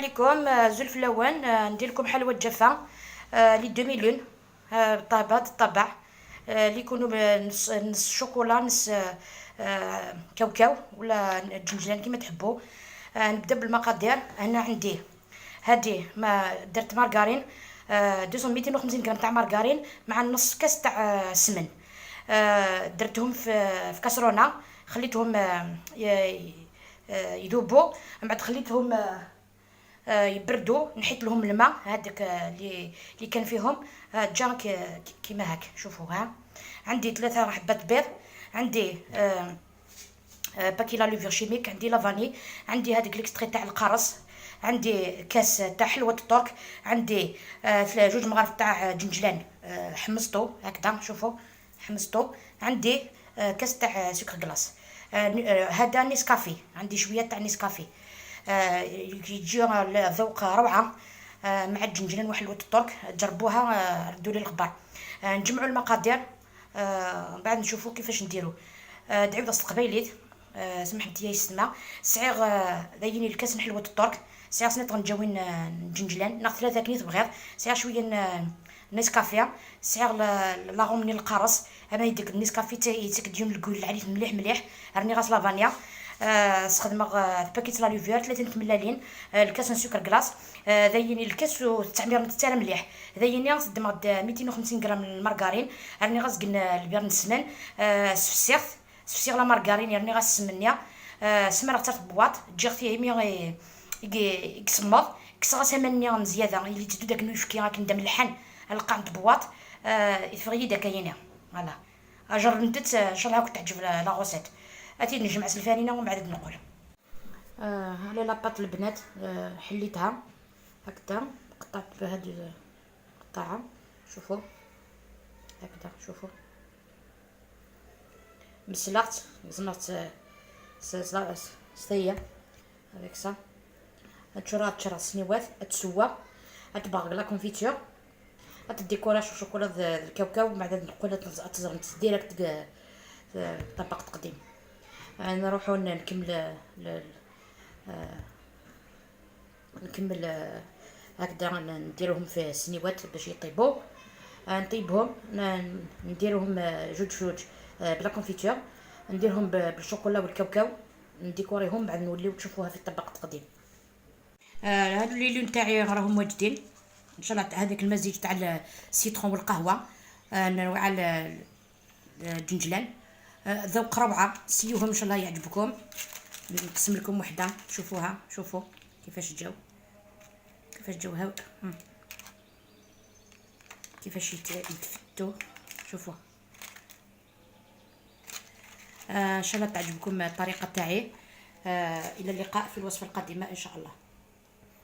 عليكم. azul fellawen. ندير لكم حلوى الجافه، les demi-lunes بهذا الطابع، اللي يكونوا نص نص شوكولا نص كاوكاو ولا جنجلان كيما تحبوا. نبدا بالمقادير. هنا عندي هادي ما درت مارغرين 250 غرام تاع مارغرين مع نص كاس تاع سمن، درتهم في كاسرونه، خليتهم يذوبوا، من بعد خليتهم يبردوا، نحيت لهم الماء هذاك اللي كان فيهم، جا كيما هاك. شوفوا، ها عندي ثلاثة حبات بيض، عندي paquet la levure chimique، عندي la vanille، عندي هذيك l'extrait تاع القرص، عندي كاس تاع حلوة الترك، عندي جوج مغارف تاع جنجلان حمصتو هكذا، شوفوا حمصتو، عندي كاس تاع sucre glace، هذا نيسكافي، عندي شوية تاع نيسكافي، يجي الذوق روعه مع الجنجلان وحلوه الترك. جربوها، ردوا لي الخبر. نجمعوا المقادير، بعد نشوفوا كيفاش نديروا. دعيو تقبايليت سمحت يا يسما سعيغ دايني الكاس حلوة الترك، سعيغ سنة غنجاوين جنجلان ناخذ ثلاثة كنيت بغيض، سعيغ شوية نسكافيه، سعيغ l'arôme ني القرص، انا يديك النسكافيه يتك ديون الكول العليت مليح مليح، راني غاس la vanille، استخدم paquet la levure، 30 ملالين، الكاس sucre glace، ذايني الكاس والتعمير نتاع مليح، ذايني خدم 250 غرام المارغرين، راني غاس البير السمن، سفسيغ سفسيغ la margarine، راني غاس السمنيه سمرغ تاع boîte تجي فيه مي يقسمض كسغا سمنيا زيادة اللي تدو داك نوفكي راك ندم اللحن القاع boîte يفغي داك كاينه. voilà، جربت، ان شاء الله كنت تعجب la recette. اتي نجمع الفرينة ومن بعد نقول على la pâte. البنات، حليتها هكذا، قطعت بهذه القطعه، شوفوا هكذا، شوفوا مسلقت زمرت ستيه avec ça تشرا تشرا السنيوات تسوى تبغ la confiture تديكوراش شوكولا الكاوكاو. من بعد نقول تزرمت direct طبق تقديم. نروحو نكمل هكذا، نديرهم في السنيوات باش يطيبوا، نطيبهم، نديرهم جوج جوج ب la confiture، نديرهم بالشوكولا والكاوكاو، نديكوريهم، بعد نوليو تشوفوها في الطبق التقديم. هادو les lunes تاعي راهم واجدين ان شاء الله. هذاك المزيج تاع ال citron والقهوة مع الجنجلان، ذوق روعه. سيوهم، ان شاء الله يعجبكم. نقسم لكم وحده شوفوها، شوفوا كيفاش جاو، كيفاش جاو، هاو كيفاش يتفتوا، شوفوا. ان شاء الله تعجبكم الطريقة تاعي. الى اللقاء في الوصفة القادمة ان شاء الله.